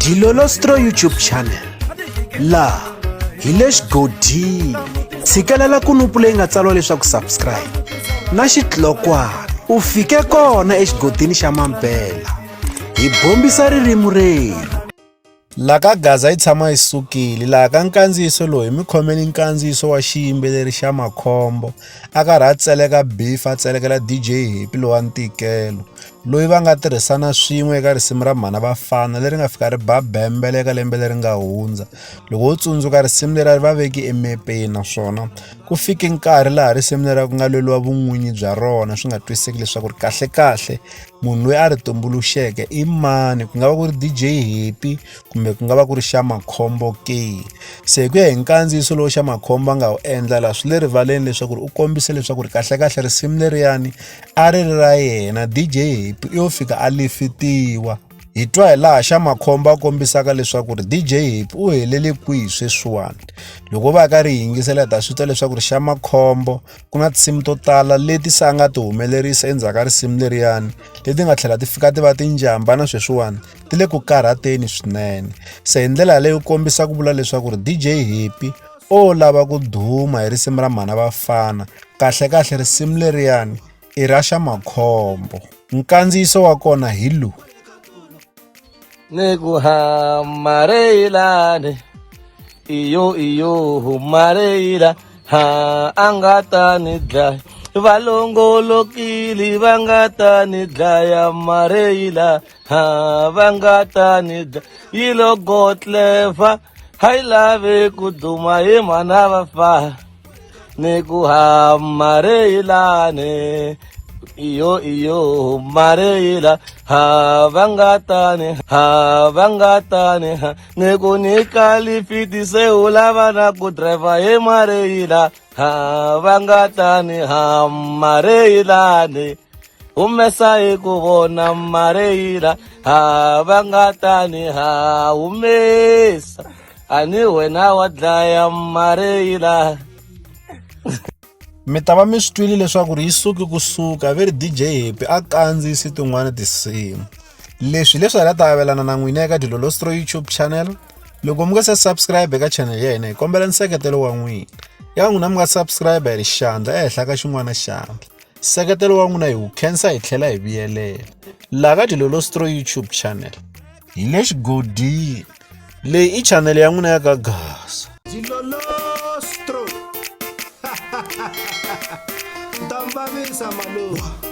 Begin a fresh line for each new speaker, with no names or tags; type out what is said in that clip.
Dilolostro YouTube channel laha hi le xigodini tshikelela kunupu leyi nga tsariwa leswaku subscribe na xitlokwana u fike kona exigodini xa mampela hi bombisa ririmi rerhu.
La ka Gaza yi tshama yi sukile laha ka nkandziyiso lowu hi mi khomeli nkandziyiso wa xiyimbeleri xa Makhombo a karhi a tseleka beef a tselekela DJ Happy lowa ntikelo loyi va nga tirhisana swin'we eka risimu ra Mhana Vafana leri nga fika ri ba bembele eka lembe leri nga hundza loko wo tsundzuka risimu leri a ri va veki emepeni naswona ku fike nkarhi laha risimu leri ku nga lweriwa vun'winyi bya rona swi nga twisiseki leswaku ri kahlekahle munhu loyi a ri tumbuluxeke i mani ku nga va ku ri DJ Happy kumbe ku nga va ku ri xa Makhombo ke se hi ku ya hi nkandziyiso lowu xa Makhombo a nga wu endla laha swi le rivaleni leswaku ri u kombise leswaku ri kahlekahle risimu leriyani a ri ri ra yena DJ Happy u yo fika a lifitiwa hi twa hi laha xa Makhombo a kombisaka leswaku ri DJ Happy u helele kwihi sweswiwani loko va ka ri yingisela hi ta swi twa leswaku ri xa Makhombo ku na tinsimu to tala leti se a nga ti humelerisa endzhaku ka risimu leriyani leti nga tlhela ti fika ti va tinjamba na sweswiwani ti le ku karhateni swinene se hi ndlela yaleyo kombisa ku vula leswaku ri DJ Happy o lava ku duma hi risimu ra Mhana Vafana kahlekahle risimu leriyani i ra xa Makhombo nkandziyiso wa kona hi lowu.
Ni ku ha mareilane iyo iyo mareila ha a nga ta ni dlaya va longolokile va nga ta ni dlaya mareila ha va nga ta ni dlaya yi lo gotleva ha yi lavi ku duma hi mhana va fa ni ku ha mareilane iyo iyo mareila ha va nga tani ha va nga tani ha ni ku nyika lifiti se u lava na ku driver hi mareila ha va nga tani ha mareilane humesa hi ku vona mareila ha va nga tani ha humesa a ni wena wa dlaya mareyila.
Mi ta va mi swi twile leswaku ri yi suke kusuka ve ri DJ Happy a kandziyisi tin'wana tinsimu. Leswi hi leswi hi nga ta avelana na n'wina eka Dilolostro YouTube channel. Loko mi nga se subscribe eka channel ya hina hi kombela nseketelo wa n'wina. Ya n'wina mi nga subscribe hi ri xandla ehenhla ka xin'wana xandla. Nseketelo wa n'wina hi wu khensa hi tlhela hi vuyelela. Laha ka Dilolostro YouTube channel. Hi le xigodini. Leyi i chanele ya n'wina ya ka Gaza.
Dilolostro. Nta mi vavisa malume.